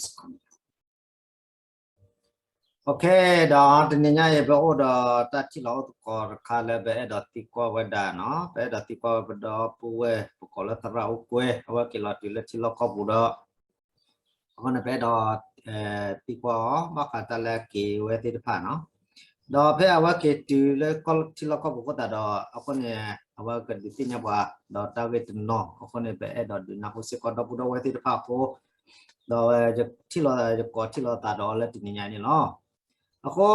ဒီးတနံၤညါအံၤ ပအိၣ်ဒီးတၢ်ထံၣ်လီၤအိၣ်သကိးတခါလၢပအဲၣ်ဒိးသံကွၢ်ဝဲဒၣ်နီၤ, ပအဲၣ်ဒိးသံကွၢ်ဝဲပဒီပုၢ်ဝဲၢ် ပကိးလၢသရၣ်အိၣ်ကွဲ အဝဲက့ၤလီၤတုၤလၢထံလီၢ်ကီၢ်ပူၤဒီး အဃိန့ၣ် ပအဲၣ်ဒိး သံကွၢ်အီၤ ဘၣ်ဃးတၢ်လၢက့ၤဝဲသ့ၣ်တဖၣ်နီၤ. ဒီးဖဲအဝဲက့ၤတုၤလၢထံလီၢ်ကီၢ်ပူၤအဃိသတးဒီး အဃိန့ၣ် အဝဲကဒုးသ့ၣ်ညါပှၤ ဒီးတၢ်ဂ့ၢ်တနီၤ အဃိန့ၣ် ပအဲၣ်ဒိးဒုးနၢ်ဟူစ့ၢ်ကီးဒီပုၢ်ဒီဝဲၢ်သ့ၣ်တဖၣ်အဃိ ဒီးဝဲထံၣ်လီၤ ယကိးထံၣ်လိာ်သးဒီးအီၤလၢတနံၤညါအံၤန့ၣ်လီၤ. အဃိ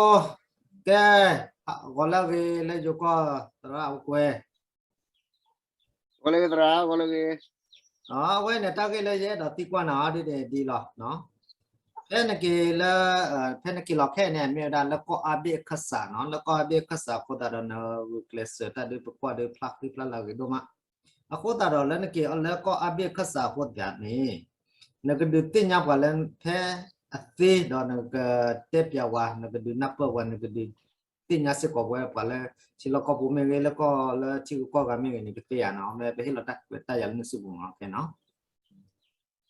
ကဲ ဂီၤလၢအဂ့ၤလၢယိၤကီၢ်သရၣ်အိၣ်ကွဲ ဂီၤလၢအဂ့ၤသရၣ် ဂီၤလၢအဂ့ၤ. အဝဲန့ၣ်တၢ်ဂ့ၢ်လၢယအဲၣ်ဒိးသံကွၢ်နၤအီၤဒ်န့ၣ်ဒ်လီၤ. ဖဲနက့ၤလၢ ဖဲနက့ၤလီၤခဲအံၤန့ၣ် မ့ၢ်ဝဲဒၣ်လၢကီၢ်အါဘ့ၣ်အခၢၣ်စးနီၤ, လၢကီၢ်အါဘ့ၣ်အခၢၣ်စးအဃိသတးဒီး နဂုာ်ကျဲးစၢးတၢ်ဒုးပကွၢ်ဒုးဖျါဃံဖျါလၤဂ့ၤဒိၣ်မး. အဃိသတးဒီးလၢနက့ၤလၢကီၢ်အါဘ့ၣ်အခၢၣ်စးအဃိသတးန့ၣ် နကဒုးသ့ၣ်ညါပှၤလၢဖဲအသ့ဒီးနကတဲပျးဝဲ နကဒုးနၢ်ပၢၢ်ဝဲ နကဒုးသ့ၣ်ညါစ့ၢ်ကီးဝဲပှၤလၢ ထံလီၢ်ကီၢ်ပူၤမ့ၢ်ဂ့ၤ လၢကီၢ်လၢထံဂုၤကီၢ်ဂၤမ့ၢ်ဂ့ၤန့ၣ် ကသ့ဧါနီၤ, မ့ၢ်ပဟ့ၣ်လီၤတၢ်ခွဲးတၢ်ယာ်လၢနစုပူၤမ့ၢ်နီၤ.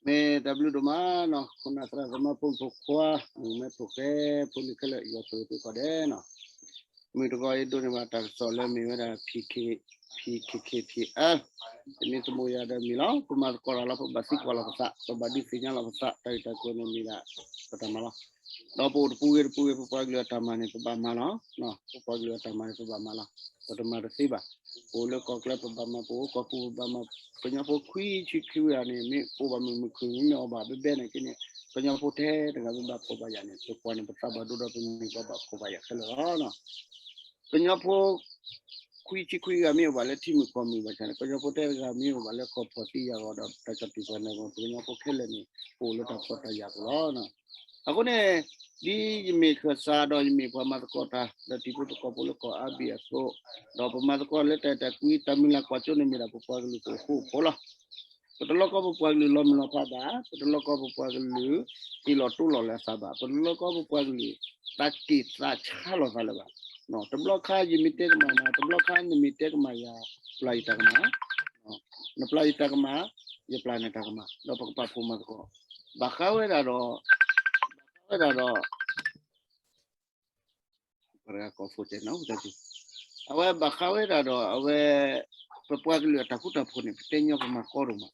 မ့ၢ်တၢ်ဘျုးဒိၣ်မးနီၤ, ခိၣ်နၢ်သရၣ်သမါဖိမုၣ်ဖိခွါ, မုၢ်မဲဖိဃဲ ဖိလံၤခဲလၢာ် ယွၤဆိၣ်ဂ့ၤသုကိးဂၤဒဲးနီၤ. မုၢ်တဂီၤအံၤဒိးန့ၢ်ဘၣ်တၢ်ကစီၣ်လၢမ့ၢ်ဝဲဒၣ် ဖံးခ့ခ့ဖံးအါ, သမံသမိးယၤဒီးမံၤလီၤ. ပမၤသကိးတၢ်လီၤ ပဘၣ်သံကွၢ်လီၤပသး, ပဘၣ်ဒုးသ့ၣ်ညါလီၤပသး, တၢ်ဂ့ၢ်တၢ်ကျိၤန့ၣ်မ့ၢ်ဒၣ် ပတၢ်မၤလီၤ. ဒီးပအိၣ်တပူၤဂ့ၤတပူၤဂ့ၤ ပပှၤကလုာ်အတၢ်မၤန့ၣ် ပဘၣ်မၤလီၤ. ပပှၤကလုာ်အတၢ်မၤန့ၣ် ပဘၣ်မၤလီၤ. ပတမၤတသ့ဘၣ်. ပအိၣ်လၢကီၢ်ချၢပဘၣ်မၤ, ပအိၣ်ကီၢ်ပူၤပဘၣ်မၤ, ကညီဖိခွံဆံခွံဂၤန့ၣ် မ့ၢ်အိၣ်ဘၣ်မုာ်မုာ်ခုၣ် မ့မ့ၢ်အီၣ်ဘၣ်ဘဲဘဲန့ၣ်က့န့ၣ် ကညီဖိထဲတဂၤမ့ၢ်ဘၣ်ဖှီၣ်ဘၣ်ယာ်န့ၣ် ပကွၢ်န့ၣ် ပသးဘၣ်ဒိဒီးပမ့ၢ်ပှၤဘၣ်ဖှီၣ်ဘၣ်ယာ်ခဲလၢာ်လီၤ. ကညီဖိ ခွံဆံခွံဂၤမ့ၢ်အိၣ်ဘၣ်လၢထံမုၢ်ကီၢ်မုၢ်ဘၣ်ဆၣ်န့ၣ် ကညီဖိထဲတဂၤမ့ၢ်အိၣ်ဘၣ်လၢကီၢ်ဖှီၣ်သံယာ်ဂီၤဒီးတၢ်ကီတံၢ်ပှၤန့ၣ် ပကညီဖိခဲလၢာ်န့ၣ် ပအိၣ်လၢတၢ်ဖှီၣ်တၢ်ယာ်ပူၤလီၤ. အဃိန့ၣ် ဒ်ယမ့ၢ်ခၢၣ်စးဒီးယမ့ၢ်ပှၤမၤသကိးတၢ် ဒီးတံၤဖိသကိးဖိလၢကီၢ်အါဘ့ၣ်အသိး, ဒီးပမၤသကိးလၢတၢ်အဲၣ်တၢ်ကွံ တၢ်မုၢ်လၢ်ကွၢ်စိန့ၣ်မ့ၢ်ဒၣ် ပပှၤကလုာ်ကအိၣ်ဃူအိၣ်ဖိးလီၤ. ပတလိၣ်ကီၢ်ပပှၤကလုာ်လီၤမုၢ်လီၤဖးဘၣ်, ပတလိၣ်ကီၢ်ပပှၤကလုာ် ဟ့ၣ်လီၤတိၢ်လီၤလၢအသးဘၣ်, ပတလိၣ်ကီၢ်ပပှၤကလုာ် သးက့ၢ်သးဆါလိာ်သးလၢၤဘၣ်. တဘျီခါယမ့ၢ်တဲကမၣ်နၤ, တဘျီခါနမ့ၢ်တဲကမၣ်ယၤ, ပျၢ်ယတၢ်ကမၣ်, နပျၢ်ယတၢ်ကမၣ်, ယပျၢ်နတၢ်ကမၣ်, ဒီးပကပာ်ဖှိၣ်မၤသကိး, ဘၣ်ဃးဝဲဒၣ်ဒီး, ဘၣ်ဃးဝဲဒၣ်ဒီး အဝဲဘၣ်ဃးဝဲဒၣ်ဒီး အဝဲ ပပှၤကလုာ်အတၢ်ဃူတၢ်ဖိးန့ၣ် ပတဲညီပမၤကီဒိၣ်မး,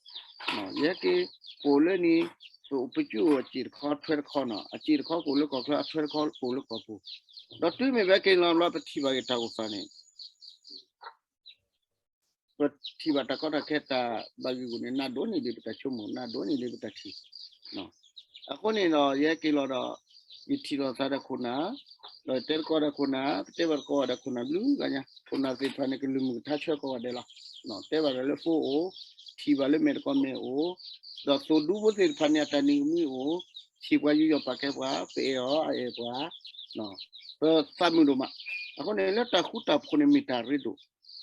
ယဟဲက့ၤ ပအိၣ်လၢန့ၣ် ပအိၣ်ပကၠူၣ်အစ့ၢ်တခီထွဲတခီနီၤ, အစ့ၢ်တခီကအိၣ်လၢကီၢ်ချၢ အထွဲတခီကအိၣ်လၢကီၢ်ပူၤ, ဒီးတုၤမ့ၢ်ပဟဲက့ၤလီၤဘျီ ပထံၣ်ဘၣ်က့ၤတၢ်အိၣ်သးန့ၣ် ပထံၣ်ဘၣ်တၢ်ကီတၢ်ခဲတၢ်ဘၣ်ဂံၢ်ဂူာ်န့ၣ် နးဒိၣ်န့ၢ်ဒံးပတၢ်ဆိကမိၣ် နးဒိၣ်န့ၢ်ဒံးပတၢ်ထံၣ်, အဃိန့ၣ်ဒီး ယဟဲက့ၤလီၤဒီး ယထံၣ်လိာ်သးဒီးခိၣ်နၢ်, ဒီးယတဲသကိးဒီးခိၣ်နၢ်, ပတဲဘၣ်သကိးဒီးခိၣ်နၢ်ဘျုးဂၤညါ, ခိၣ်နၢ်သ့ၣ်တဖၣ်န့ၣ် ကလုၢ်မုၢ်ကထါဆှၢကိးဂၤဒဲးလီၤ. တဲဘၣ်ဒီးလၢဖိအိၣ်, ထံၣ်ဘၣ်လၢမဲာ်တကီၢ်မဲာ်အိၣ်, ဒီးသိၣ်ဒူဖိသ့ၣ်တဖၣ်န့ၣ် အတၢ်နံၤကမှံအိၣ်, ထံၣ်ပှၤယူးယီၣ်ပာ်ကဲပှၤ, ပအဲၣ်အီၤအအဲၣ်ပှၤ, ပသးမုာ်ဒိၣ်မး. အဃိန့ၣ် လၢတၢ်ဃူတၢ်ဖိးန့ၣ်မ့ၢ်တၢ်ရ့ဒိၣ်,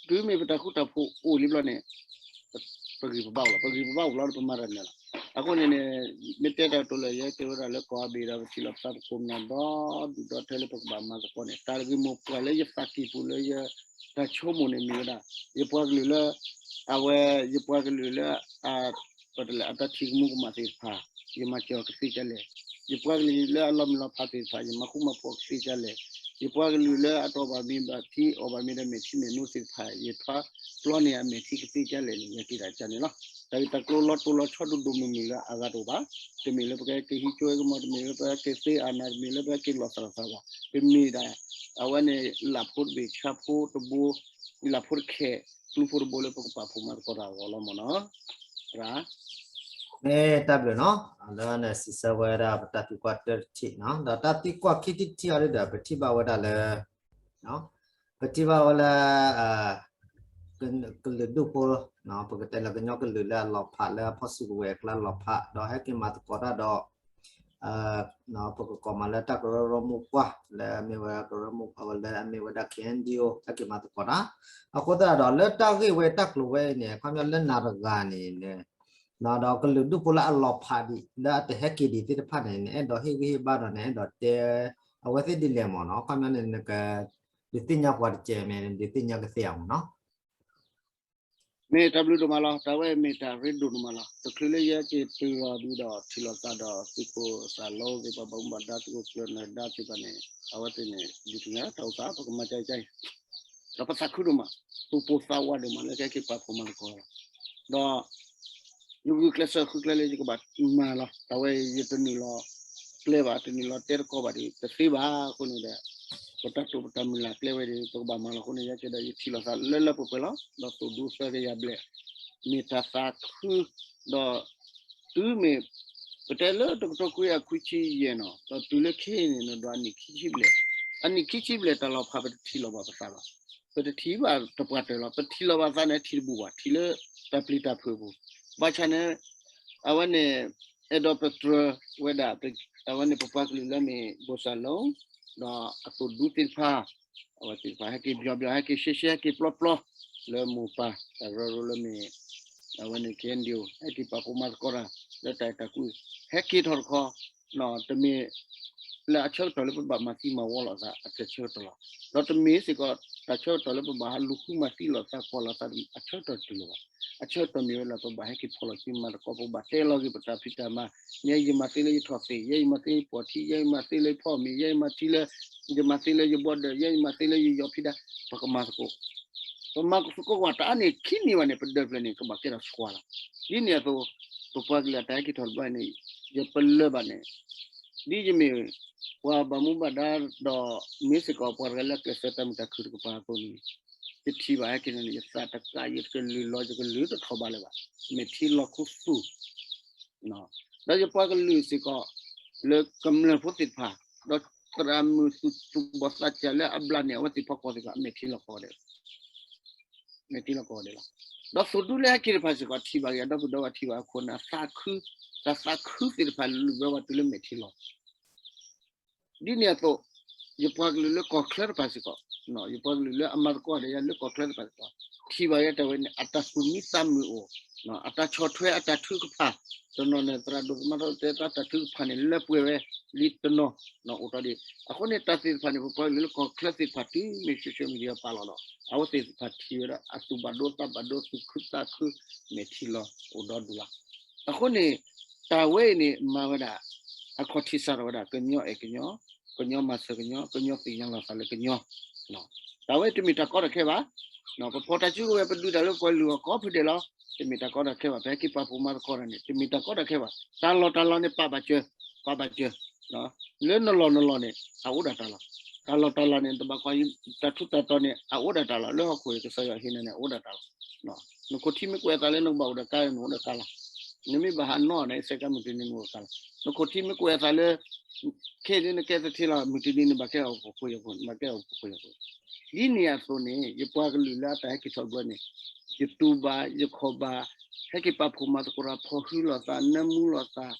တုၤမ့ၢ်ပတၢ်ဃူတၢ်ဖိးအိၣ်လံဘျီန့ၣ် ပဂံၢ်ပဘါအိၣ်လီၤ, ပဂံၢ်ပဘါအိၣ်လီၤဒီးပမၤတၢ်န့ၣ်လီၤ. အဃိန့ၣ်န့ၣ် မ့ၢ်တဲတၢ်ကတိၤလၢ ယဟဲက့ၤဝဲဒၣ်လၢကီၢ်အါဘ့ၣ်ဒီး ပထံၣ်လိာ်ပသးပခိၣ်ပနၢ်ဒီဒူၣ်ဒီထၢလၢပကဘၣ်မၤသကိးန့ၣ် တၢ်တဂ့ၤမိၢ်ပှၢ်လၢယသးကံၢ်ပူၤလၢယတၢ်ဆိကမိၣ်န့ၣ်မ့ၢ်ဝဲဒၣ် ယပှၤကလုာ်လၢ အဝဲ ယပှၤကလုာ်လၢ ပတလဲၤအတၢ်ထံၣ်ကမူကမၣ်သ့ၣ်တဖၣ် ယမၤစၢၤအီၤကသ့ဒ်လဲၣ်, ယပှၤကလုာ်လၢအလီၤမုၢ်လီၤဖးသ့ၣ်တဖၣ် ယမၤဃူမၤဖိးအီၤကသ့ဒ်လဲၣ်, ယပှၤကလုာ်လၢအတအီၣ်ဘၣ်မ့ၤဘၣ်ထံ အီၣ်ဘၣ်မ့ၤဒီးမဲာ်ထံမဲာ်နိသ့ၣ်တဖၣ် ယထွါပျီန့ၢ်အမဲာ်ထံကသ့ဒ်လဲၣ်န့ၣ် ယက့ၤတၢ်ကန့ၣ်လီၤ. တၢ်ဂ့ၢ်တၢ်ကျိၤလီၤတိၢ်လီၤဆီဒိၣ်ဒိၣ်မုၢ်မုၢ်လၢအဂၤတအိၣ်ဘၣ်. တမ့ၢ်လၢပကဟဲက့ၤဟံးကၠိဟဲကမီၤ, တမ့ၢ်လၢပကဟဲက့ၤသ့အနၢ်, တမ့ၢ်လၢပကဟဲက့ၤလီၤသးလီၤသးဘၣ်. ပမ့ၢ်ဒၣ် အဝဲန့ၣ် လၢဖိတဘ့ၣ် ဆါဖိတဘိ, လၢဖိတခဲ ကျူဖိတဘိလၢပကပာ်ဖှိၣ်မၤသကိးတၢ်အဂီၢ်လီၤမ့ၢ်နီၤ. မ့ၢ်တၢ်ဘျုးနီၤ, လၢနစံးဆၢဝဲဒၣ်ပတၢ်သံကွၢ်တၢတထံၣ်နီၤ, ဒီးတၢ်သံကွၢ်ခံထံၣ်တထံၣ်အံၤဒီး ပထံၣ်ဘၣ်ဝဲဒၣ်လၢ ပထံၣ်ဘၣ်ဝဲလၢ ကလုာ်ဒူၣ်ဖိ, ပကတဲလၢကညီကလုာ်လၢအလီၤဖးလၢအဖီၣ်စုကဝဲၤအကျါလီၤဖး ဒီးဟဲက့ၤမၤသကိးတၢ်ဒီး ပကကိးမးလၢတၢ်ကရၢကရိမိၢ်ပှၢ် လၢအမ့ၢ်ဝဲကရၢမိၢ်ပှၢ်ဝဲလၢအမ့ၢ်ဝဲဒၣ် ခ့ၣ်အဲၣ်ယူၣ်အိၣ် ဟဲက့ၤမၤသကိးတၢ်. အဃိသတးဒီး လၢတၢ်ဂ့ၢ်ဝဲတၢ်ကျိၤဝဲအံၤန့ၣ် ခီပညီလၢနၤတဂၤန့ၣ် ဒီးကလုာ်ဒူၣ်ဖိလၢအလီၤဖးဒံး လၢအတဟဲက့ၤဒံးသ့ၣ်တဖၣ်န့ၣ် နအဲၣ်ဒိးဟ့ၣ်ဂံၢ်ဟ့ၣ်ဘါဒီး နအဲၣ်ဒိးတဲအဝဲသ့ၣ်ဒ်လဲၣ်မ့ၢ်နီၤ. ခီပညီန့ၣ် နကဒုးသ့ၣ်ညါပှၤတကဲးမ့ၢ် နဒုးသ့ၣ်ညါကသ့ဧါမ့ၢ်နီၤ. မ့ၢ်တၢ်ဘျုးဒိၣ်မးလီၤ. တၢ်ဝဲမ့ၢ်တၢ်ရ့ဒိၣ်ဒိၣ်မးလီၤ. တချုးလၢယဟဲက့ၤတုၤလီၤဒုးဒီး ထံၣ်လိာ်သးဒီးသုးခိၣ်သးလီသ့ၣ် ပှၤဘၣ်မူဘၣ်ဒါ သုးခိၣ်ကျၢၢ်နၢၤဒါသ့ၣ်တဖၣ်န့ၣ် အဝဲသ့ၣ်န့ၣ် ဒုးသ့ၣ်ညါတၢ်အိၣ်သး ပကမၤကကအံၤ ဒီးပသးခုဒိၣ်မး, သူၣ်ပိၢ်သးဝးဒိၣ်မးလၢကဟဲက့ၤပာ်ဖှိၣ်မၤသကိးလီၤ. ဒီး ယဂုာ်ကျဲးစၢးဃုကျဲလၢယကဘၣ်မၤလီၤ. တၢ်ဝဲယတနုာ်လီၤကျဲဘၣ်, တနုာ်လီၤတဲတကီဘၣ်ဒီး တသ့ဘၣ်အဃိန့ၣ်ဒီး ပတၢ်တိာ်ပတၢ်မုၢ်လၢ်ကျဲဝဲဒီး ပကဘၣ်မၤလီၤအဃိန့ၣ် ယကဒီးယထံၣ်လိာ်သးလၢလၢပှဲၤပှဲၤလီၤ. ဒီးသိၣ်ဒူသၢကယၤဘျဲၣ် မ့ၢ်တၢ်သးခု, ဒီး တုၤမ့ၢ် ပတဲလၢတကထိခွံကယၤခွံဆံယဲၢ်နီၤ ဒီးတုၤလၢခဲအံၤန့ၣ် နဒွးအနံၣ်ခံဆံဘျဲၣ်, အနံၣ်ခံဆံဘျဲၣ်တၢ်လီၤဖး ပတထံၣ်လီၤဘၣ်ပသးဘၣ်, ပတထံၣ်ဘၣ်တပှၢ်တၢၢ်လီၤ. ပထံၣ်လီၤဘၣ်သးန့ၣ် ထံၣ်တဘူၣ်ဘၣ်, ထံၣ်လၢတၢ်ပျံၤတၢ်ဖုးအပူၤ, ဘၣ်ဆၣ်န့ၣ် အဝဲန့ၣ် အဲၣ်ဒိးပတြၢၤဝဲဒၣ် အဝဲန့ၣ်ပပှၤကလုာ်လၢမ့ၢ် ဘိၣ်စၢ်လိ ဒီးအသိၣ်ဒူသ့ၣ်တဖၣ် အဝဲသ့ၣ်တဖၣ်ဟဲက့ၤဘျီဘျီ ဟဲက့ၤရှဲရှဲ ဟဲက့ၤပျီပျီ လၢမိၢ်ပၢ်တၢ်ရၢရိလၢမ့ၢ် အဝဲန့ၣ် ခဲအံၤဒုး ဟဲက့ၤပာ်ဖှိၣ်မၤသကိးတၢ် လၢတၢ်အဲၣ်တၢ်ကွံ ဟဲက့ၤထီၣ်တခီ တမ့ၢ် လၢအဆၢကတီၢ်လၢပဘၣ်မၤသံမၤဝီလိာ်သး အတၢ်ဆၢကတီၢ်လီၤ. ဒီးတမ့ၢ်စ့ၢ်ကီး တၢ်ဆၢကတီၢ်လၢပဘၣ်ဟးလူၤဃုမၤသံလိာ်သး ကွၢ်လိာ်သး အဆၢကတီၢ်တတုၤလၢၤဘၣ်. အဆၢကတီၢ်မ့ၢ်ဝဲလၢပဘၣ်ဟဲက့ၤဖီၣ်လိာ်စုမၤသကိး ပဘၣ်တဲလီၤက့ၤပတၢ်ဖံးတၢ်မၤ ယဲယမၤသ့လၢယထီၣ်သ့ၣ်, ယဲယမၤသ့လၢယပီၢ်ထံ, ယဲယမၤသ့လၢယဖီအီၣ်မ့ၤ, ယဲယမၤသ့လၢ ယမၤသ့လၢယဘီဒၢး, ယဲယမၤသ့လၢယယီၤဖံးဒါ, ပကမၤသကိး ပမၤသကိးကွၢ် တၢ်အါန့ၢ်ခံနံၣ်ဘၣ်န့ၣ် ပဒၢးဖျၢၣ်န့ၣ် ကဘၣ်ကဲထီၣ်ဆှါလီၤ. ဒ်န့ၣ်အသိး ပပှၤကလုာ်အတၢ်ဟဲက့ၤထီၣ်တဘျီန့ၣ် ယပလၢၢ်ဘၣ်န့ၣ် ဒ်ယမ့ၢ်ပှၤဘၣ်မူဘၣ်ဒါဒီး မ့ၢ်စ့ၢ်ကီးပှၤတဂၤလၢအကျဲးစၢးတၢ်မုာ်တၢ်ခုၣ်တကပၤအသိးန့ၣ် ယထံၣ်ဘၣ်ဟဲက့ၤန့ၣ် ယသးတကး ယကလုၢ်လီၤ ယကလုၢ်တထီၣ်ဘးလၢၤဘၣ်. မဲာ်ထံလီၤခူသူၣ် ဒီးယပှၤကလုာ်စ့ၢ်ကီး လၢကမျၢၢ်ဖိသ့ၣ်တဖၣ် ဒီးသရၣ်မုၣ်သူၣ်ဘီၣ်သးစၢ်လၢအဘျါန့ၣ် အဝဲသ့ၣ်ဖီခိၣ်သ့ၣ်တဖၣ် မဲာ်ထံလီၤကီၢ်ဒဲး မဲာ်ထံလီၤကီၢ်ဒဲးလီၤ. ဒီးသိၣ်ဒူလၢဟဲက့ၤတဖၣ်စ့ၢ်ကီး ထံၣ်ဘၣ်က့ၤအဒီပုၢ်ဒီဝဲၢ် ထံၣ်ဘၣ်အခိၣ်နၢ်သးခု, တၢ်သးခုသ့ၣ်တဖၣ်လူၤဝဲဝဲတုၤလၢမဲာ်ထံလီၤ ဒ်န့ၣ်အသိး ယပှၤကလုာ်လၢကီၢ်ချၢတဖၣ်စ့ၢ်ကီး, ယပှၤကလုာ်လၢအမၤသကိးဒီးယၤလၢကီၢ်ချၢတဖၣ်စ့ၢ်ကီး ထံၣ်ဘၣ်ယဲတၢ်ဝဲန့ၣ် အတၢ်သူၣ်မံသးမုာ်အိၣ်, အတၢ်ဆီၣ်ထွဲအတၢ်ထုကဖၣ်, တနီၤန့ၣ် သရၣ်ဒိၣ်သမါထီၣ်တဲသးတၢ်ထုကဖၣ်န့ၣ် လၢပှဲၤဝဲလံတနီၤ အိၣ်တ့ၢ်ဒံး. အဃိန့ၣ် တၢ်သ့ၣ်တဖၣ်န့ၣ် ပပှၤကလုာ်လၢကီၢ်ချၢသ့ၣ်တဖၣ်တုၤမ့ၢ် social media ပာ်လီၤဒီး အဝဲသ့ၣ်တဖၣ်ထံၣ်ဝဲဒၣ် အသူၣ်ဘၣ်ဒိသးဘၣ်ဒိ သူၣ်ခုသးခု မဲာ်ထံလီၤအိၣ်ဒီဒူၣ်လီၤ. အဃိန့ၣ် တၢ်ဝဲအံၤန့ၣ် မၤဝဲဒၣ် အခီၣ်ထံးစးထီၣ်ဝဲဒၣ် ကညီအဲၣ်ကညီ, ကညီမၤစၢၤကညီ, ကညီသ့ၣ်ညါလီၤသးလၢကညီ, တၢ်ဝဲတမ့ၢ်တၢ်ကီတၢ်ခဲဘၣ်. ပဖီၣ်တၢ်စုကဝဲၤ ပဒုးတၢ်လၢပှၤလုၢ်အီၣ်ကိးဖုဒဲးလီၤ. တမ့ၢ်တၢ်ကီတၢ်ခဲဘၣ်. ပဟဲက့ၤပာ်ဖှိၣ်မၤသကိးတၢ်န့ၣ် တမ့ၢ်တၢ်ကီတၢ်ခဲဘၣ်. တၢ်လီၢ်တၢ်လီၢ်န့ၣ် ပာ်ဘၣ်စၢၤ, ပာ်ဘၣ်စၢၤ လၢနလီၢ်နလီၢ်န့ၣ် အအိၣ်ဒၣ်တၢ်လီၢ်, တၢ်လီၢ်တၢ်လီၢ်န့ၣ် တဘၣ်ကွၢ် တၢ်ထူးတၢ်တီၤန့ၣ် အအိၣ်ဒၣ်တၢ်လီၢ်, လၢဟီၣ်ခိၣ်အံၤ ကစၢ်ယွၤဟ့ၣ်နၤန့ၣ် အအိၣ်ဒၣ်တၢ်လီၢ်. နခိၣ်ထံမ့ၢ်ကွဲးအသးလၢနကဘၣ်အိၣ်ဒီးကါ နအိၣ်ဒီးကါလီၤ. နမ့ၢ်ဘၣ်ဟးနီၣ်န့ၣ် စဲးကါမုၢ်တနံၤနအိၣ်ကါလီၤ. နခိၣ်ထံမ့ၢ်ကွဲးအသးလၢ ခဲအံၤဒ်နကဲသထ့လီၤ မုၢ်တနံၤနဘၣ်ကဲအီၣ်ဖိယဖိ နဘၣ်ကဲအီၣ်ဖိယဖိ. ဒ်န့ၣ်အသိးန့ၣ် ယပှၤကလုာ်လၢအတၢ်ဟဲက့ၤထီၣ်တဘျီန့ၣ် ယတူၢ်ဘၣ် ယခီၣ်ဘၣ် ဟဲက့ၤပာ်ဖှိၣ်မၤသကိးတၢ် ဖီၣ်ဟုလိာ်သး နၢမူလိာ်သး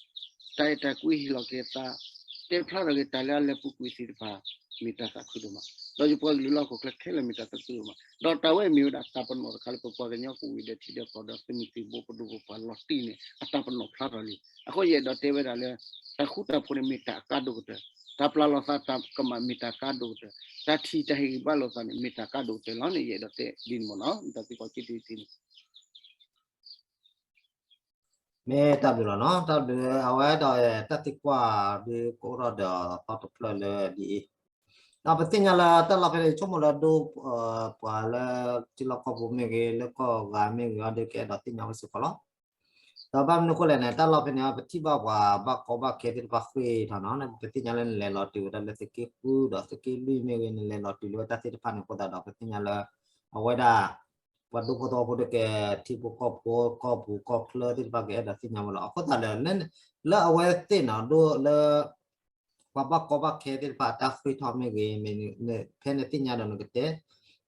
တၢ်အဲၣ်တၢ်ကွံဟ့ၣ်လီၤက့ၤသး တဲဖျါထီၣ်က့ၤတၢ်လၢအလဲၤပူၤကွံာ်သ့ၣ်တဖၣ် မ့ၢ်တၢ်သးခုဒိၣ်မး, ဒီးယပှၤကလုာ်လၢဟီၣ်ခိၣ်ချၢခဲလၢာ်မ့ၢ်တၢ်သးခုဒိၣ်မး, ဒီးတၢ်ဝဲအံၤမ့ၢ်ဝဲဒၣ်တၢ်ပနီၣ်တခါလၢ ပပှၤကညီကဝံၤဒီးထံဒီးကီၢ်ဒီးသုးမုၢ်သံၣ်ဘိ ပဒိၣ်ပပှၢ်လီၤတံၢ်န့ၣ် အတၢ်ပနီၣ်ဖျါထီၣ်လံ. အဃိယအဲၣ်ဒိးတဲဝဲဒၣ်လၢ တၢ်ဃူတၢ်ဖိးန့ၣ်မ့ၢ်တၢ်အကါဒိၣ်ကတၢၢ်, တၢ်ပျၢ်လိာ်သးတၢ်ကမၣ်မ့ၢ်တၢ်ကါဒိၣ်ကတၢၢ်, တၢ်ထံၣ်တၢ်ဟ့ၣ်ဂံၢ်ဘါလိာ်သးန့ၣ် မ့ၢ်တၢ်ကါဒိၣ်ကတၢၢ်လီၤန့ၣ် ယအဲၣ်ဒိးတဲဒ်န့ၣ်မ့ၢ်နီၤ, တၢ်သံကွၢ်က့တံတံန့ၣ် မ့ၢ်တၢ်ဘျုးလီၤနီၤ, တၢ်ဘျုး အဝဲဒီးတၢ်သံကွၢ်ဒုးကအိၣ်ထီၣ်ဒီးသီတဖျၢၣ်လၢဒ်အံၤ, ဒီးပသ့ၣ်ညါလၢတၢ်လီၢ်ဖဲန့ၣ် ယဆိကမိၣ်လၢဒိ ပှၤလၢထံလီၢ်ကီၢ်ပူၤမ့ၢ်ဂ့ၤ လၢကီၢ်ဂၤမ့ၢ်ဂ့ၤ အီၤဒုးကအဲၣ်ဒိးသ့ၣ်ညါဝဲစ့ၢ်ကီးလီၤ. ဒီးဘၣ်မနုၤအဃိလဲၣ်န့ၣ် တၢ်လီၢ်ဖဲန့ၣ် ပထံၣ်ဘၣ်ပှၤဘၣ်ကီဘၣ်ခဲသ့ၣ်တဖၣ်ဃ့ထီၣ်နီၤ, ပသ့ၣ်ညါလၢနလဲၤလီၤတုၤဝဲဒၣ်လၢသုးက့ဃု ဒီးသုးက့လွံၢ်မ့ၢ်ဂ့ၤ နလဲၤလီၤတုၤလၢဝဲတၢ်သ့ၣ်တဖၣ်န့ၣ်အဃိသတးဒီး ပသ့ၣ်ညါလၢ အဝဲဒၣ် ပှၤဒူဖိသဝီဖိဒုးကဲ ထံဖိကီၢ်ဖိ ကီၢ်ပူၤကီၢ်ချၢသ့ၣ်တဖၣ်ကအဲၣ်ဒိးသ့ၣ်ညါဝဲလီၤ. အဃိသတးဒီး လၢအဝဲသ့ၣ်နီၤ ဒိလၢ ပှၤဘၣ်ကီဘၣ်ခဲသ့ၣ်တဖၣ်အတၢ်ဃ့ထီၣ်မ့ၢ်ဂ့ၤ မ့ၢ်ဖဲနသ့ၣ်ညါဒီးနကတဲ,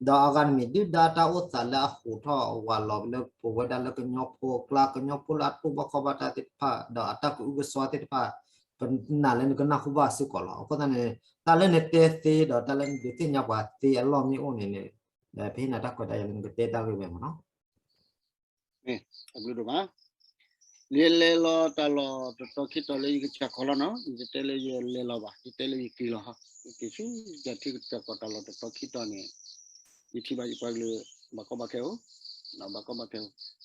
ဒီးအဂၤတမံၤဒုၣ်ဒါတၢ်အိၣ်သးလၢအဟူးထီၣ်ဝးလီၤလၢပဝဲဒၣ်လၢကညီဖိအကျါ ကညီဖိလၢအတူၢ်ဘၣ်ခီၣ်ဘၣ်တၢ်သ့ၣ်တဖၣ် ဒီးအတၢ်ကအုကစွါသ့ၣ်တဖၣ် ပနာ်လၢနကနၢ်ဟူဘၣ်စ့ၢ်ကီးလီၤ. အဃိသတးန့ၣ် တၢ်လၢနတဲသ့ဒီးတၢ်လၢနဒုးသ့ၣ်ညါပှၤသ့အလီၢ်မ့ၢ်အိၣ်န့ၣ်န့ၣ် ပဟ့ၣ်နၤတၢ်ခွဲးတၢ်ယာ်လၢနကတဲတၢ်ဂ့ၢ်ဝဲမ့ၢ်နီၤ. မ့ၢ်အဘျုးဒိၣ်မး, ယလဲၤလီၤတၢ်လီၢ်တတီၤခံတီၤလၢယကစၢ်ခီလီၤနီၤ, ယတတဲလၢယလဲၤလီၤဘၣ်, ယတဲလၢယက့ၤလီၤဟီ, ယက့ၤဆူယထံကစၢ်ကီၢ်တၢ်လီၢ်တတီၤခံတီၤန့ၣ်, ယထံၣ်ဘၣ်ယပှၤကလုာ်ဘၣ်ကီဘၣ်ခဲအိၣ်, ဘၣ်ကီဘၣ်ခဲ,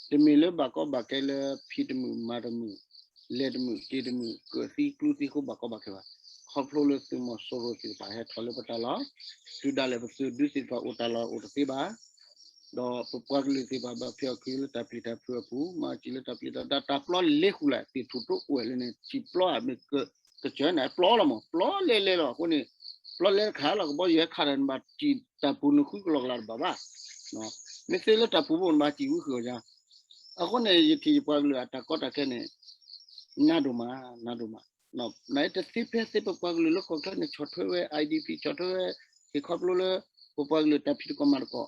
တမ့ၢ်လၢဘၣ်ကီဘၣ်ခဲလၢဖံးတမုာ်မၤတမုာ်, လဲၤတမုာ်က့ၤတမုာ် ကၢၣ်သံကျူသံအဃိဘၣ်ကီဘၣ်ခဲဘၣ်. ခီဖျိလၢသုးမီၤစိရိၤသ့ၣ်တဖၣ်ဟဲထီၣ်လၢပတၢ်လီၢ်, တုၤဒၣ်လဲာ်ပသုးဒုသ့ၣ်တဖၣ်အိၣ်တၢ်လီၢ်အိၣ်တသ့ဘၣ် ဒီးပပှၤကလုာ်သ့ၣ်တဖၣ်ဘၣ်ဖံးအီၣ်ခ့လၢတၢ်ပျံၤတၢ်ဖုးအပူၤ, မၤစၢၤလၢတၢ်ပျံၤတၢ်, တၢ်ပျီလ့ဃုာ်လၢ သ့ၣ်ထူၣ်တအိၣ်ဝဲလၢန့ၣ် စံၣ်ပျီဧါ မ့ၢ်ကစၢၢ်န့ၣ် ပျီလီၤမး, ပျီလဲၤလဲၤလီၤ. အဃိန့ၣ် ပျီလဲၤတခါလီၤ ကဘီယူၤဟဲခးတၢ်န့ၣ် ဘၣ်စံၣ်တၢ်ပူၤန့ၣ်ဃုကလီကလီတဘၣ်ဘၣ်. မ့ၢ်သ့လၢတၢ်ပူၤဘၣ်န့ၣ် ဘၣ်စံၣ်ဝံဃုာ်အီၤယါ. အဃိန့ၣ် ယထံၣ်ယပှၤကလုာ်အတၢ်ကီတၢ်ခဲန့ၣ် နးဒိၣ်မး, နးဒိၣ်မး. နတသ့ဖဲသ့ပပှၤကလုာ်လၢကီၢ်ချၢန့ၣ် ဆီၣ်ထွဲဝဲ I D P ဆီၣ်ထွဲဝဲ ဟ့ၣ်ခီဖျိလၢ ပပှၤကလုာ်တၢ်ဖံးသကိးမၤသကိး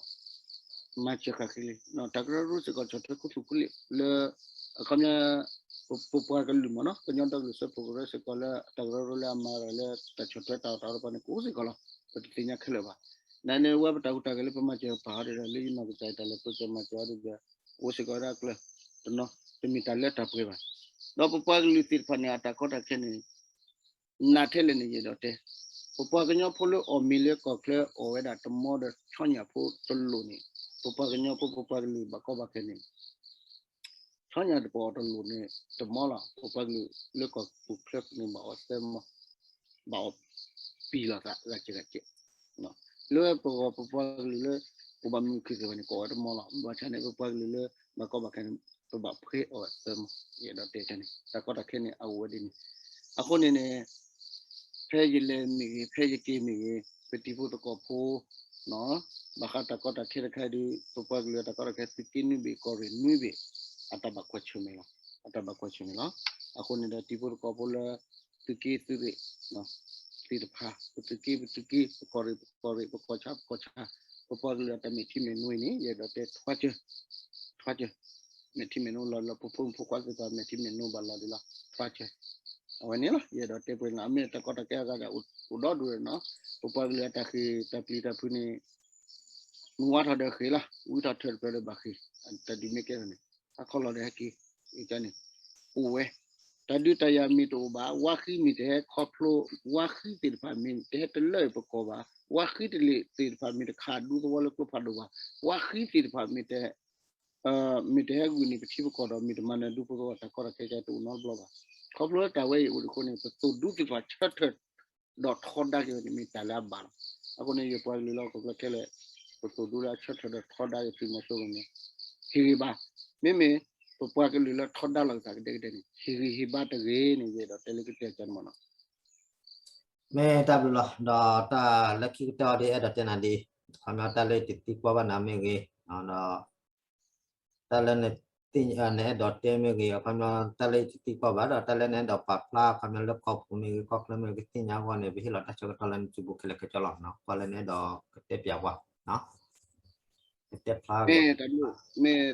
မၤစၢၤဃာ်ဃ့လံ. တၢ်ကရၢကရိစ့ၢ်ကီး ဆီၣ်ထွဲခူသူၣ်ခူလံာ်လၢ အခီပညီ ပပှၤကလုာ်မ့ၢ်နီၤ ကညီဒီကလုာ်စၢဖှိၣ်ကရၢစ့ၢ်ကီးလၢ တၢ်ကရၢကရိလၢအမၤဒီးလၢ တၢ်ဆီၣ်ထွဲတၢ်အီၣ်တၢ်အီတပှၤန့ၣ် ကအိၣ်စ့ၢ်ကီးလီၤ. ပတသ့ၣ်ညါခဲလၢာ်ဘၣ်. နန့ၣ်ဝဲပတၢ်ဟူးတၢ်ဂဲၤလၢပမၤစၢၤပာ်အီၤဒီး လၢယနီၢ်ကစၢ်တၢ်လဲၤပၢၢ်စၢၤမၤစၢၤအီၤဒီး အိၣ်စ့ၢ်ကီးဒၣ်ကျၢၤတနီၤ တမ့ၢ်တၢ်လၢတၢ်ပှဲၤဘၣ်. ဒီးပပှၤကလုာ်သ့ၣ်တဖၣ်န့ၣ် အတၢ်ကီတၢ်ခဲန့ၣ် နးထဲလဲၣ်န့ၣ် ယအဲၣ်ဒိးတဲ, ပပှၤကညီဖိလၢအီၣ်မ့ၤလၢကီၢ်ချၢအီၣ်ဝဲဒၣ်တမီဒီးဆီညၣ်ဖိတလိၣ်န့ၣ် ပပှၤကညီဖိပပှၤကလုာ်ဘၣ်ကီဘၣ်ခဲန့ၣ် ဆီညၣ်တပအီၣ်တလိၣ်န့ၣ် တမီလီၤ. ပပှၤကလုာ်လၢကီၢ်ပူၤချၢန့ၣ် ဘၣ်အီၣ်သၢမီ, ဘၣ်အီၣ်ပံၤလီၤသးဂၤကဲဂၤကဲ. လၢပဂီၢ်ပပှၤကလုာ်လၢ ပဘၣ်မုာ်ခုၣ်သ့ၣ်တဖၣ်န့ၣ် ကအီၣ်ဝဲတမီလီၤ. ဘၣ်ဆၣ်န့ၣ် ပပှၤကလုာ်လၢ ဘၣ်ကီဘၣ်ခဲန့ၣ် ပဘၣ်ဖှဲအီၣ်ဝဲသၢမီ, ယအဲၣ်ဒိးတဲန့ၣ် တၢ်ကီတၢ်ခဲန့ၣ် အအိၣ်ဝဲဒ်န့ၣ်. အဃိန့ၣ်န့ၣ် ဖဲယလဲၤမ့ၢ်ဂ့ၤ ဖဲယက့ၤမ့ၢ်ဂ့ၤ ပတံၤဖိသကိးဖိ ဘၣ်ဃးတၢ်ကီတၢ်ခဲတခါဒီး ပပှၤကလုာ်အတၢ်ကီတၢ်ခဲ သုးက့နွံဘ့ၣ် ကီၢ်ရ့ၣ်နွံဘ့ၣ် အတၢ်ဘၣ်ကွၢ်ဆၢၣ်မဲာ်လီၤ. အတၢ်ဘၣ်ကွၢ်ဆၢၣ်မဲာ်လီၤ. အဃိန့ၣ်ဒီး တံၤဖိသကိးဖိလၢ သုးက့သုးရ့ၣ် သ့ၣ်တဖၣ် ပသုးက့ပသုးက့ ပကီၢ်ရ့ၣ်ပကီၢ်ရ့ၣ် ပကီၢ်ဆၣ်ပကီၢ်ဆၣ် ပပှၤကလုာ်အတၢ်မဲာ်ထံမဲာ်နိအံၤန့ၣ် ယအဲၣ်ဒိးတဲထွါစၢၤ, ထွါစၢၤ, မဲာ်ထံမဲာ်နိလီၤလၢပဖိမုၣ်ဖိခွါသ့ၣ်တဖၣ် မဲာ်ထံမဲာ်နိဘၣ်လီၤဒံးလီၤ ထွါစၢၤ. အဝဲန့ၣ်လီၤ ယအဲၣ်ဒိးတဲပှဲၤလီၤ. အမ့ၢ်တၢ်ကီတၢ်ခဲအဂၤဒီး အိၣ်ဒီဒူၣ်နီၤ ပပှၤကလုာ်အတၢ်ဃ့ၢ်တၢ်ပျံၤတၢ်ဖုးန့ၣ် မုၢ်ဝါထီၣ်ဒီးဃ့ၢ်လီၤ ဝံထီၣ်ထၢၣ်တဖျၢၣ်ဒီးဘၣ်ဃ့ၢ် တၢ်ဒုးမ့ၢ်ကဲထီၣ်န့ၣ် အခီၣ်လီၢ်ဒီးဟဲက့ၤ အန့ၣ် အိၣ်ဝဲ တၢ်ဒုးတၢ်ယၤမ့ၢ်တအိၣ်ဘၣ် ဝါဃံမ့ၢ်တဟဲခီဖျိ ဝါဃံသ့ၣ်တဖၣ်မ့ၢ်တဟဲတလၢပကီၢ်ဘၣ် ဝါဃံတလ့ၢ်သ့ၣ်တဖၣ်မ့ၢ်တခးဒူသဝီလၢကျိဖးဒိၣ်ဘၣ် ဝါဃံသ့ၣ်တဖၣ်မ့ၢ်တ မ့ၢ်တဟဲဂုာ်န့ၢ်ပထံပကီၢ်ဒီး မ့ၢ်တမၤနၢၤဒူဖိသဝီ တၢ်ကီတၢ်ခဲကတအိၣ်နီတဘျီဘၣ်. ခီဖျိလၢတၢ်ဝဲအံၤအိၣ်ဒံးအဃိန့ၣ် ပသိၣ်ဒူသ့ၣ်တဖၣ်ဆၢထၢၣ် ဒီးထီဒါက့ၤဝဲန့ၣ် မ့ၢ်တၢ်လၢအဘၣ်လီၤ. အဃိန့ၣ် ယပှၤကလုာ်လၢဟီၣ်ခိၣ်ချၢခဲလၢာ် ပသိၣ်ဒူလၢအဆၢထၢၣ်ဒီးထီဒါက့ၤသုးမီၤစိရိၤန့ၣ် ဟ့ၣ်ဂ့ၤဘၣ်. မ့မ့ၢ် ပပှၤကလုာ်လၢထီဒါလီၤက့ၤသးကဒဲကဒဲန့ၣ် ဟ့ၣ်ဂံၢ်ဟ့ၣ်ဘါတဂ့ၤန့ၣ် ယအဲၣ်ဒိးတဲလၢကတၢၢ်ကန့ၣ်မ့ၢ်နီၤ မ့ၢ်တၢ်ဘျုးလီၤ. ဒီးတၢ်လၢခံကတၢၢ်အီၤဒ်အဲၣ်ဒိးတဲနၤဒ်အံၤ, ခီပညီတၢ်လၢယတသံကွၢ်ဘၣ်နၤမ့ၢ်ဂ့ၤ, ဒီး တၢ်လၢနအဲၣ်ဒိးတဲမ့ၢ်ဂ့ၤ, အခီပညီတၢ်လၢယတသံကွၢ်ဘၣ်ဒီး တၢ်လၢနအဲၣ်ဒိးပာ်ဖျါ အခီပညီလၢကီၢ်ပူၤမ့ၢ်ဂ့ၤ ကီၢ်ချၢမ့ၢ်ဂ့ၤ ကသ့ၣ်ညါအဂီၢ်န့ၣ် ပဟ့ၣ်လီၤတၢ်ဆၢကတီၢ်လၢနစုပူၤခဲလၢာ်ခဲဆ့လီၤ. ကွၢ်လၢနအဲၣ်ဒိးကတဲပၠးပှၤ ကတဲဖျါ မ့ၢ်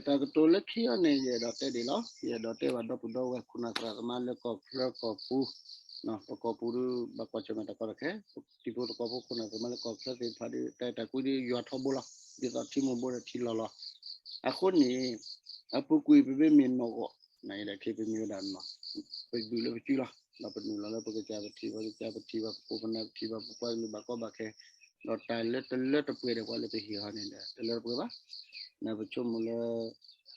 တၢ်ကတိၤလၢခံအံၤန့ၣ် ယအဲၣ်ဒိးတဲဒ်အံၤလီၤ. ယအဲၣ်ဒိးတဲဘၣ်ဒီပုၢ်ဒီဝဲၢ် ခိၣ်နၢ်သရၣ်သမါလၢကီၢ်ချၢကီၢ်ပူၤ, ပကီၢ်ပူၤဒီး ဘၣ်ကွၢ်ဆၢၣ်မဲာ်တၢ်ကီတၢ်ခဲ, တံၤဖိသကိးဖိ ခိၣ်နၢ်သမါလၢကီၢ်ချၢသ့ၣ်တဖၣ်ဒီး တၢ်အဲၣ်တၢ်ကွံဒီးယွၤထီဘိလီၤ. ဒ်သိးထံမိၢ်ဘိဒီးထံလီၤလီၤ. အဃိန့ၣ် အပူၤကွံာ်ပမ့ၢ်မ့ၢ်နီၢ်ဂီၢ် နအံၤဒၣ်ခဲပမ့ၢ်ဝဲဒၣ်နီၢ် ပဒုးလၢပစုလီၤ. ဒီးပနုာ်လီၤလၢပကစၢ်ပထံၣ် ပကစၢ်ပထံၣ်ဘၣ် ပခိၣ်ပနၢ်ပထံၣ်ဘၣ် ပပှၤကလုာ်ဘၣ်ကီဘၣ်ခဲ, ဒီးတၢ်လၢတလၢတပှဲၤဒီးပှၤလၢပဟ့ၣ်အီၤန့ၣ်ဒီး တလၢတပှဲၤဘၣ်. နပဆိကမိၣ်လၢ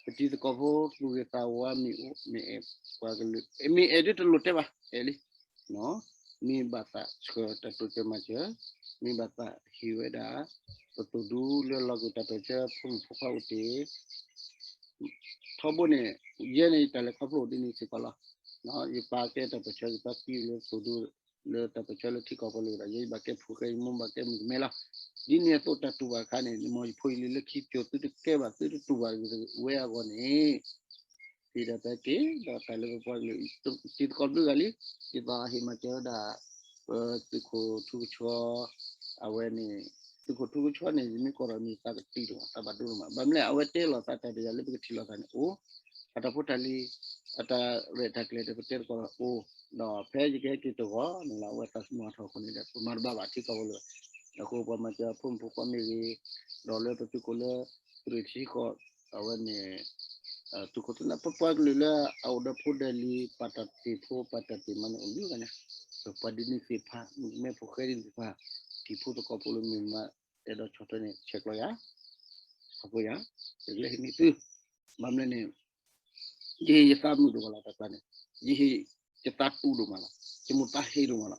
ပတံၤသကိးဖိသူၣ်ဂ့ၤသးဝါမ့ၢ်အိၣ် မ့ၢ်အဲၣ်ပှၤကလုာ် မ့ၢ်အဲၣ်ဒ်တလိၣ်တဲဘၣ် အဲၣ်လံ မ့ၢ်ဘၣ်သးဆှၢတၢ်တိစၢၤမၤစၢၤ, မ့ၢ်ဘၣ်သးဟ့ၣ်ဝဲဒၣ် ပသိၣ်ဒူလၢလီၤကွံာ်တၢ်ပၢၢ်ဆၢဖိမုၣ်ဖိခွါအိၣ်တ့ၢ် ထီဘိန့ၣ် ယဲန့ၣ်ယတၢ်လဲၤခီဖျိအိၣ်ဒ်န့ၣ်စ့ၢ်ကီးလီၤ. ယပာ်ကဲတၢ်ပၢၢ်ဆၢ ယပာ်သံလၢသိၣ်ဒူ လၢတၢ်ပၢၢ်ဆၢလၢထံကီၢ်ပူၤလၢဒီး ယဲယဘၣ်ကဲဖှူးဃဲ ယမိၢ်ဘၣ်ကဲမုၣ်ကမဲလီၤ. ဒ်န့ၣ်အသိးတၢ်တူၢ်ဘၣ်အခါန့ၣ် နမ့ၢ်ယဖိယလံၤလၢခံကၠိၤ သုတကဲဘၣ် သုတတူၢ်ဘၣ်ဝဲအဂီၢ်န့ၣ် ဟ့ၣ်ဒၣ်တၢ်က့ၤ ဒီးတၢ်လၢပပှၤကလုာ် တံၤသကိးဘျုးဂၤလံ ဒ်သိးအဟ့ၣ်မၤစၢၤဝဲဒၣ် ပသုးခိၣ်ထူကဆှီ အဝဲန့ၣ် သုးခိၣ်ထူကဆှီန့ၣ် ယမ့ၢ်ကိးဒီးမ့ၢ်သးကတံာ်တမး သးဘၣ်ဒိတမး ဘၣ်မနုၤလဲၣ်အဝဲတဲလီၤသးတၢ်ဒီးယၤလၢပကထံၣ်လိာ်သးန့ၣ်အိၣ် အတၢ်ဖိတၢ်လံၤ အတၢ်ရဲၣ်တၢ်ကျဲၤဒီးပတဲသကိးဒီးအိၣ် ဒီးဖဲယကဟဲက့ၤတဂီၢ်န့ၣ်လီၤ အဝဲသးသမူအထီၣ်အဃိန့ၣ်ဒီး ပမၤတဘၣ်ဘၣ်ထံကီၢ်ဖိလၢ အဃိပှၤမၤစၢၤအဖိမုၣ်ဖိခွါမ့ၢ်ဂ့ၤ ဒီးလၢပသုးခိၣ်လၢ သုးရ့ၣ်ထံကီၢ် အဝဲန့ၣ် သုးခိၣ်သုးနၢ် ပပှၤကလုာ်လၢအအိၣ်ဒီးဖိဒီးလံၤ ပာ်တၢ်တ့ၢ်ဖိ ပာ်တၢ်တ့ၢ်မးန့ၣ်အိၣ်ဒ်ဂၤညါ ပပှၤဒ်န့ၣ်သ့ၣ်တဖၣ် မုၣ်ကမဲဖိဃဲဒ်န့ၣ်သ့ၣ်တဖၣ် တံၤဖိသကိးဖိလၢမ့ၢ်မး အဲၣ်ဒိးဆီၣ်ထွဲန့ၣ် ဆဲးကျိးယၤ အဃိယၤ ယကလဲၤဟံးန့ၢ်သု ဘၣ်မနုၤလဲၣ်န့ၣ် ယဟ့ၣ်ယသးမုာ်ဒိၣ်မးလီၤ တၢ်ကျါန့ၣ် ယဟ့ၣ်ယသးတူၢ်ဒိၣ်မးလီၤ ယမိၢ်သးဟ့ဒိၣ်မးလီၤ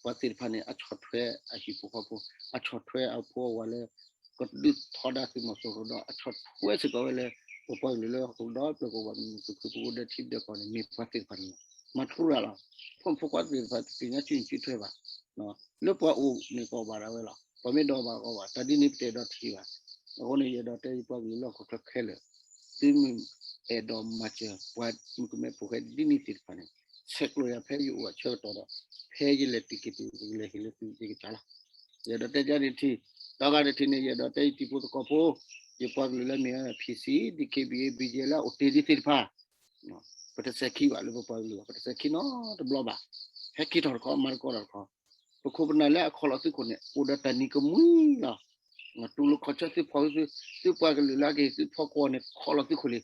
ပှၤသ့ၣ်တဖၣ်န့ၣ် အဆီၣ်ထွဲအဟံၣ်ဖိဃီဖိ အဆီၣ်ထွဲအဖိအဝၤလၢ ကဒုးထီဒါသုးမီၤစိရိၤဒီး အဆီၣ်ထွဲစ့ၢ်ကီးဝဲလၢ ပပှၤကလုာ်လၢဟီၣ်ခိၣ်ဒီဖျၢၣ်ကိးဘၣ်မုၢ်မုၢ်ခုၣ်ခုၣ် ပအိၣ်ဒီးထံဒီးကီၢ်န့ၣ် မ့ၢ်ပှၤသ့ၣ်တဖၣ်န့ၣ်လီၤ မၤထူရၤလီၤ ဖိမုၣ်ဖိခွါသ့ၣ်တဖၣ် တသ့ၣ်ညါစုၣ်စုထွဲဘၣ် လၢပှၤအိၣ်န့ၣ်ကီးဘၣ်ဒၣ်ဝဲလီၤ ပှၤမ့ၢ်ဒိးဘၣ်ကီးဘၣ် တၢ်ဒ်န့ၣ်ပတအဲၣ်ဒိးထံၣ်ဘၣ် အဃိန့ၣ် ယအဲၣ်ဒိးတဲယပှၤကလုာ်လၢဟီၣ်ခိၣ်ချၢခဲလၢာ် သုမ့ၢ်အဲၣ်ဒိးမၤစၢၤ ပှၤမုၣ်ကမဲဖိဃဲဒ်န့ၣ်သ့ၣ်တဖၣ်န့ၣ် ဆဲးကျိးယၤဖဲယအိၣ်အဆၢကတီၢ်ဒီး ဖဲယလဲၤတံၢ်က့ၤတံၢ် ယကလဲၤဟ့ၣ်လၢသုယကစၢ်လီၤ ယအဲၣ်ဒိးတဲယၤန့ၣ်ထံၣ် ဒီးဂၤတထံၣ်န့ၣ် ယအဲၣ်ဒိးတဲယတံၤဖိသကိးဖိ ယပှၤကလုာ်လၢမ့ၢ် P C, D K B A, B G F လၢအအိၣ်တ့ၢ်ဒ်သ့ၣ်တဖၣ် ပတစဲးခံဘၣ်လၢပပှၤကလုာ်ဘၣ် ပတစဲးခံနီတဘျီဘၣ် ဟဲက့ၤထီၣ်တခီ မၤသကိးတၢ်တခီ ပခိၣ်ပနၢ်လၢအခီၣ်လီၤသုးခိၣ်န့ၣ် အိၣ်ဒီးတၢ်နံၤကမှံလီၤ တူၢ်လိာ်ခီၣ်ဆၢသုဖီၣ်သု သုပှၤကလုာ်လၢအကဟ့ၣ်သုဖီကွီၢ်န့ၣ် ခီၣ်လီၤသုးခိၣ်လံ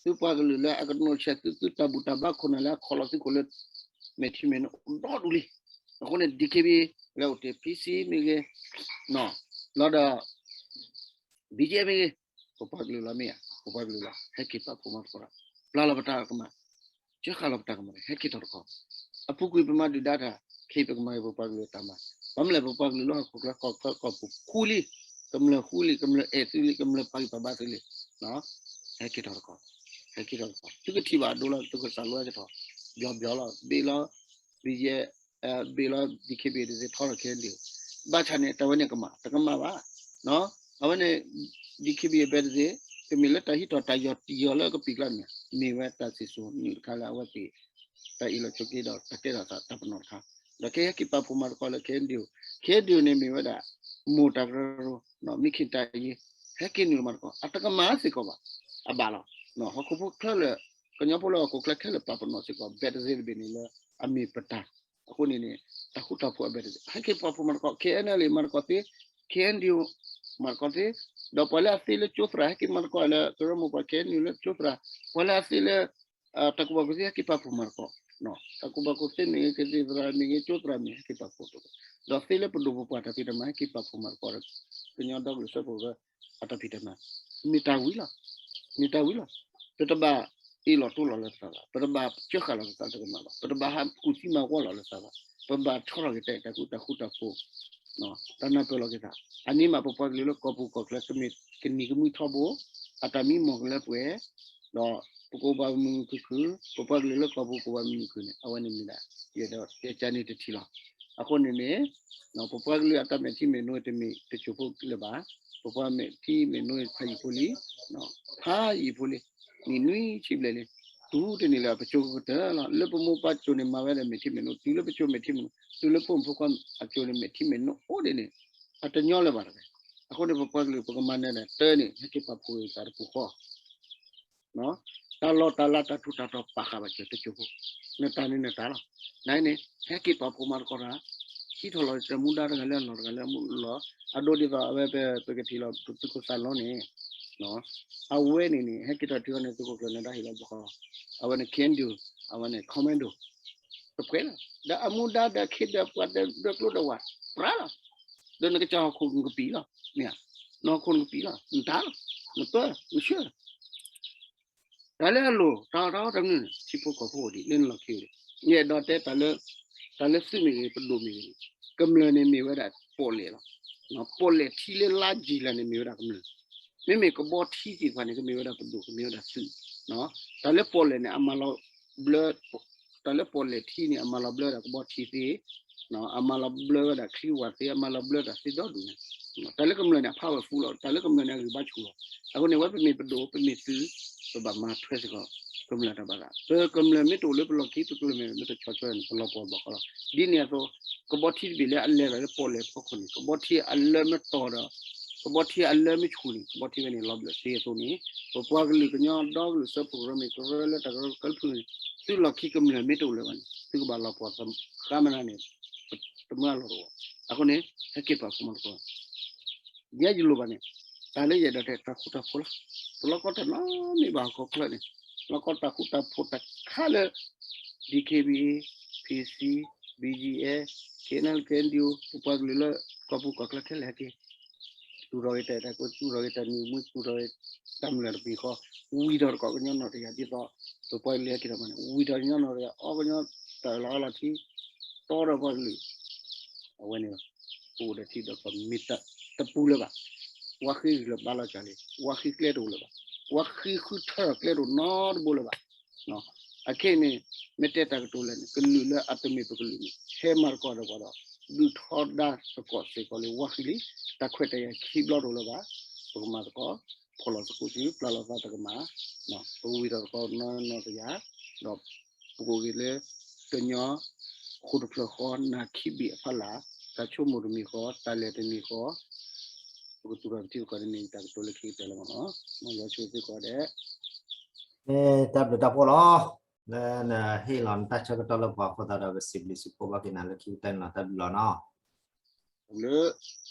သုပှၤကလုာ်လၢအကနိးဆဲးသု သုတၢ်ဘူၣ်တၢ်ဘါခိၣ်နၢ်လၢအခီၣ်လီၤသုးခိၣ်လၢ မဲာ်ထံမဲာ်နိဒီဒူၣ်လံ အဃိန့ၣ် D K B A လၢအိၣ်တ့ၢ် P C မ့ၢ်ဂ့ၤ လီၤဒီး B G F မ့ၢ်ဂ့ၤ ပပှၤကလုာ်လီၤမ့ၢ်ဧါ ပပှၤကလုာ်လီၤ ဟဲက့ၤပာ်ဖှိၣ်မၤသကိးတၢ် ပျၢ်လီၤပတၢ်ကမၣ် ကၢဃာ်လီၤပတၢ်ကမၣ် ဟဲက့ၤထီၣ်တခီ အပူၤကွံာ်ပမၤဒုၣ်ဒါတၢ် ခဲအံၤပကမၤဂ့ၤပပှၤကလုာ်တၢ်မၤ ဘၣ်မနုၤလဲၣ် ပပှၤကလုာ်လၢဟီၣ်ခိၣ်ချၢကီၢ်ချၢကီၢ်ပူၤဃူလံ ကမျၢၢ်ဃူလံ ကမျၢၢ်အဲၣ်သုလံ ကမျၢၢ်ပာ်ဂံၢ်ပာ်ဘါသုလံ ဟဲက့ၤထီၣ်တခီ ဟဲက့ၤထီၣ်တခီ သုကထံၣ်ဘၣ်အဒိလီၤ သုကစၢ်လိဟဲက့ၤထီၣ် ဘျီဘျီလီၤ ဘ့ၣ်လီၤ ဘ့ၣ်လီၤ D K B A တသ့ထီထီၣ်ခဲဒံး ဘၣ်ဆၣ်န့ၣ် တၢ်ဝဲန့ၣ်ကမၣ် တကမၣ်ဘၣ် အဝဲန့ၣ် D K B A အဘဲတသ့ တမ့ၢ်လၢတၢ်ဟံးထီၣ်တၢ်ယီၤတံၢ်ယီၤလၢကပံာ်ကျါန့ၣ် မ့ၢ်ဝဲတၢ်စံၣ်စိၤနုာ်တခါလၢအဝဲသ့ၣ် တၢ်အ့ၣ်လိာ်ဆိးက့ဒီးတၢ်ကဲထီၣ်သးတၢ်ပနီၣ်တခါ ဒီးခဲအံၤဟဲက့ၤပာ်ဖှိၣ်မၤသကိးလၢ K N D O K N D O န့ၣ်မ့ၢ်ဝဲဒၣ် မိၢ်တၢ်ကရၢကရိ မ့ၢ်ခ့ၣ်တၢ်အံၤ ဟဲက့ၤနုာ်မၤသကိး အတကမၣ်စ့ၢ်ကီးဘၣ် အဘၣ်လီၤ ဟီၣ်ခိၣ်ဖိခဲလၢာ် ကညီဖိလၢဟီၣ်ခိၣ်ချၢခဲလၢာ်ပာ်ပနီၣ်စ့ၢ်ကီး ဘဲတသ့တဘ့ၣ်န့ၣ်လၢအမ့ၢ်ပတၢ် အဃိန့ၣ်န့ၣ် တၢ်ဃူတၢ်ဖိးအဘဲတသ့ ဟဲက့ၤပာ်ဖှိၣ်မၤသကိး K N L A မၤသကိးသ့ K N D O မၤသကိးသ့ ဒီးပှၤလၢအသ့လၢကၠိသရၣ် ဟဲက့ၤမၤသကိးလၢကရၢမိၢ်ပှၢ် K N U လၢကၠိသရၣ် ပှၤလၢအသ့လၢ တၢ်ကူၣ်ဘၣ်ကူၣ်သ့ ဟဲက့ၤပာ်ဖှိၣ်မၤသကိး တၢ်ကူၣ်ဘၣ်ကူၣ်သ့မ့ၢ်ဂ့ၤ ကသံၣ်သရၣ်မ့ၢ်ဂ့ၤ ကၠိသရၣ်မ့ၢ်ဂ့ၤ ဟဲက့ၤပာ်ဖှိၣ် ဒီးသ့လၢပဒိၣ်ပပှၢ်တၢ်ဖံးတၢ်မၤ ဟဲက့ၤပာ်ဖှိၣ်မၤသကိး ကညီဒီကလုာ်စၢဖှိၣ်ကရၢ အတၢ်ဖံးတၢ်မၤ မ့ၢ်တၢ်ဝံၤလီၤ မ့ၢ်တၢ်ဝံၤလီၤ ပတဘၣ်အ့ၣ်လိာ်တိလိာ်လၢသးဘၣ် ပတဘၣ်ကၢဃာ်လီၤပသးတကမၣ်ဘၣ် ပတဘၣ်ဟးကူၣ်သံမၤဝီလီၤလၢသးဘၣ် ပဘၣ်ဆီၣ်ထီၣ်က့ၤတၢ်အဲၣ်တၢ်ကွံ တၢ်ဃူတၢ်ဖိး တၢ်နၢ်ပၢၢ်လီၤက့ၤသး အန့ၣ်မးပပှၤကလုာ်လၢကီၢ်ပူၤကီၢ်ချၢ ကမ့ၢ်ကနံၤကမှံထီဘိ အတၢ်မံမီၢ်ကလၢပှဲၤ ဒီးပကအိၣ်ဘၣ်မုာ်မုာ်ခုၣ်ခုၣ် ပပှၤကလုာ်လၢကီၢ်ပူၤကအိၣ်ဘၣ်မုာ်မုာ်ခုၣ်န့ၣ် အဝဲန့ၣ်မ့ၢ်ဒၣ် ယအဲၣ်ဒိးတဲကါန့ၣ်တထံၣ်လီၤ. အဃိန့ၣ်န့ၣ် ပပှၤကလုာ်အတၢ်မဲာ်ထံမဲာ်နိတမ့ၢ်တစိၢ်ဖိလၢၤဘၣ်. ပပှၤမဲာ်ထံမဲာ်နိဖးယံာ်ဖိလံ, ဖးယံာ်ဖိလံ, နံၣ်နွံဆံဘျဲၣ်လံ. တုၤတနံၤလၢပစိၤကတၢၢ်လီၤ. လၢပမိၢ်ပၢ်စိၤန့ၣ် မၤဝဲဒၣ်မဲာ်ထံမဲာ်နိ, တုၤလၢပစိၤမဲာ်ထံမဲာ်နိ, တုၤလၢပမိၢ်ပၢ်အစိၤန့ၣ် မဲာ်ထံမဲာ်နိအိၣ်ဒ်န့ၣ် အတညီလၢၤဘၣ်တဂ့ၤ. အဃိန့ၣ် ပပှၤကလုာ်ပကမၤနၢၤဒၣ်တၢ်န့ၣ် ဟဲက့ၤပာ်ဖှိၣ်ဂ့ၤသးတပူၤဃီ တၢ်လီၢ်တၢ်လၤတၢ်ထူးတၢ်တီၤပာ်ဃာ်ဘၣ်စၢၤတစိၢ်ဖိ, နတၢ်န့ၣ်နတၢ်လီၤ. နန့ၣ် ဟဲက့ၤပာ်ဖှိၣ်မၤသကိးတၢ်, ဟံးထီၣ်လီၤတမူဒါတဂၤလၢအလီၢ်တဂၤလၢအမူလီၤ. အဒိဒ်သိးအဝဲပကထံၣ်လီၤ ပသုးခိၣ်စၢ်လီန့ၣ် အဝဲန့ၣ်န့ၣ် ဟဲက့ၤထီၣ်ထံဃီန့ၣ် သုးခိၣ်ကျၢၢ်နၢၤဒါဟ့ၣ်လီၤဘၣ်ဃီ, အဝဲန့ၣ် ခ့ၣ်အဲၣ်ယူၣ်, အဝဲန့ၣ် commando တပှဲၤလီၤ. ဒီးအမူဒါဒီးခ့ဒီးပှၤဒီးကျိဒီးဝးပြးလီၤ. ဒီးနကစၢ်ဟီၣ်ခိၣ်နကပံာ်လီၤ, မ့ၢ်ဧါ, နဟီၣ်ခိၣ်နကပံာ်လီၤ, နတၢ်လီၤ, နပၢ်, နဆှၢ တၢ်လၢအလိၤ တၢ်အီၣ်တၢ်အီတၢ်မနုၤန့ၣ် ထံဖိကီၢ်ဖိအိၣ်ဒံး လၢနလီၢ်ခံအိၣ်ဒံး. ယအဲၣ်ဒိးတဲတၢ်လၢ တၢ်လၢသုးမ့ၢ်ဂ့ၤ ပဒိၣ်မ့ၢ်ဂ့ၤန့ၣ် ကမျၢၢ်န့ၣ်မ့ၢ်ဝဲဒၣ်ပီၣ်လဲၣ်လီၤ. ပီၣ်လဲၣ်ထံလၢလါယံၤလၢ်န့ၣ်မ့ၢ်ဝဲဒၣ်ကမျၢၢ်. မ့မ့ၢ်ကဘီထံသ့ၣ်တဖၣ်န့ၣ် ကမ့ၢ်ဝဲဒၣ်ပဒိၣ် ကမ့ၢ်ဝဲဒၣ်သုး. တၢ်လၢပီၣ်လဲၣ်န့ၣ် အမၤလီၤဘျၢ တၢ်လၢပီၣ်လဲၣ်ထံန့ၣ် အမၤလီၤဘျၢဝဲဒၣ်ကဘီထံသ့, အမၤလီၤဘျၢဝဲဒၣ်ချံဝၣ်သ့, အမၤလီၤဘျၢတၢ်သ့ဒီဒူၣ်န့ၣ်. တၢ်လၢကမျၢၢ်န့ၣ် အpowerfulလီၤ. တၢ်လၢကမျၢၢ်န့ၣ် အဂံၢ်ဘါဆူၣ်လီၤ. အဃိန့ၣ် ဝဲပမ့ၢ်ပဒိၣ် ပမ့ၢ်သုး ပဘၣ်မၤထွဲစ့ၢ်ကီး ကမျၢၢ်တၢ်ဘၣ်သး. ပကမျၢၢ်မ့ၢ်တအိၣ်လၢပလီၢ်ခံ ပကမျၢၢ်မ့ၢ်တဆီၣ်ထွဲန့ၣ် ပလီၤပှီၢ်ဘၣ်ဃီလီၤ. ဒ်န့ၣ်အသိး ကဘီထံတဘ့ၣ်လၢအလဲၤဘၣ်လၢပီၣ်လဲၣ်ဖီခိၣ်န့ၣ် ကဘီထံအလၢမ့ၢ်တီၤဒီး ကဘီထံအလၢမ့ၢ်ဆူၣ်န့ၣ် ကဘီထံဝဲန့ၣ် လီၤဘျၢၣ်သ့အသိးန့ၣ် ပပှၤကလုာ်ကညီဒီကလုာ်စၢဖှိၣ်ကရၢမ့ၢ်ကရၢလၢတၢ်ကရၢကရိဖုန့ၣ် သုးလီၢ်ခံကမျၢၢ်မ့ၢ်တအိၣ်လၢၤဘၣ်န့ၣ် သုကဘၣ်လီၤပှီၢ်ဃါမနုၤန့ၣ် တမၢလီၤတအိၣ်. အဃိန့ၣ် ဟဲက့ၤပာ်ဖှိၣ်မၤသကိး ယဲယလိၣ်ဘၣ်န့ၣ် တၢ်လၢယအဲၣ်ဒိးတဲတၢ်ဃူတၢ်ဖိးလီၤ. ပလီၢ်ကီတၢ်နီတမံၤဘၣ်ဟီၣ်ခိၣ်ချၢန့ၣ် လီၢ်ကီတၢ်ဃူတၢ်ဖိးတခါလၢ DKBA, PC, BGF, KNLA, KNDO ပပှၤကလုာ်လၢကီၢ်ပူၤကီၢ်ချၢခဲလၢာ်ဟဲက့ၤ သူၣ်ထီၣ်ဂ့ၤတၢ်အဲၣ်တၢ်ကွံ, သူၣ်ထီၣ်ဂ့ၤတၢ်နံၤမွံ, သူၣ်ထီၣ်ဂ့ၤတၢ်မုၢ်လၢ်တပ့ၤဃီ, ဝံထီၣ်သကိးကညီနီၢ်တယၢ်ဒ်သိး ပပှၤကလုာ်ဟဲက့ၤထီၣ်မးန့ၣ် ဝံထီၣ်ကညီနီၢ်တယၢ်, အီကညီတၢ်အၢၣ်လီၤအီလီၤထံ, တီဒီးပှၤကလုာ်, အဝဲန့ၣ် ပအိၣ်ဒီးထံဒီးကီၢ်မ့ၢ်တပူၤလၢၤဘၣ်. ပှၤဃ့ဂံၢ်လၢဘါလီၤစၢ်လံ, ပှၤဃ့ကျဲတအိၣ်လၢၤဘၣ်, ပှၤဃ့ဃုထၢထီၣ်ကျဲတအိၣ်နီတဘိလၢၤဘၣ်. အခဲအံၤန့ၣ် မ့ၢ်တဲတၢ်ကတိၤလဲၣ်န့ၣ် ကလုာ်လၢအတမ့ၢ်ပကလုာ်န့ၣ် ဟဲမၤသကိးဒီးပှၤဒီး ဒုးထီဒါသကိးစ့ၢ်ကီးလၢဝါဃံလံ. တၢ်ခွဲးတၢ်ယာ်ခံဘျီတအိၣ်လၢၤဘၣ်. ပကမၤသကိး ဖီၣ်လီၤသကိးစု ပျၢ်လီၤသးတကမၣ်, ပကဝံထီၣ်သကိးနီၢ်နီၢ်တယၢ်, ဒီးပကအိၣ်ဂ့ၤလၢ ကညီ ဃိတဖျၢၣ်ဃီ နၢ်ခံဘ့ၣ်အဖီလာ်, တၢ်ဆိကမိၣ်တမံၤဃီ, တၢ်လဲၤတမံၤဃီ, ပကသူၣ်ထီၣ်ပထံပကီၢ်န့ၣ်မ့ၢ်တၢ်ကတိၤလၢခံကတၢၢ်လီၤမးနီၤ. မ်ယွၤဆိၣ်ဂ့ၤသုကိးဂၤဒဲး. တၢ်ဘျုးတၢ်ဖှိၣ်လီၤ. လၢနဟ့ၣ်လီၤနတၢ်ဆၢကတီၢ်လၢပှၤအဃိသတးဒီး ပစံးဘျုးစံးဖှိၣ်ဘၣ်က့ၤနၤလၢခံကတၢၢ်န့ၣ်လီၤ. တၢ်ဘျုးလီၤနီၤ. တၢ်ဘျုး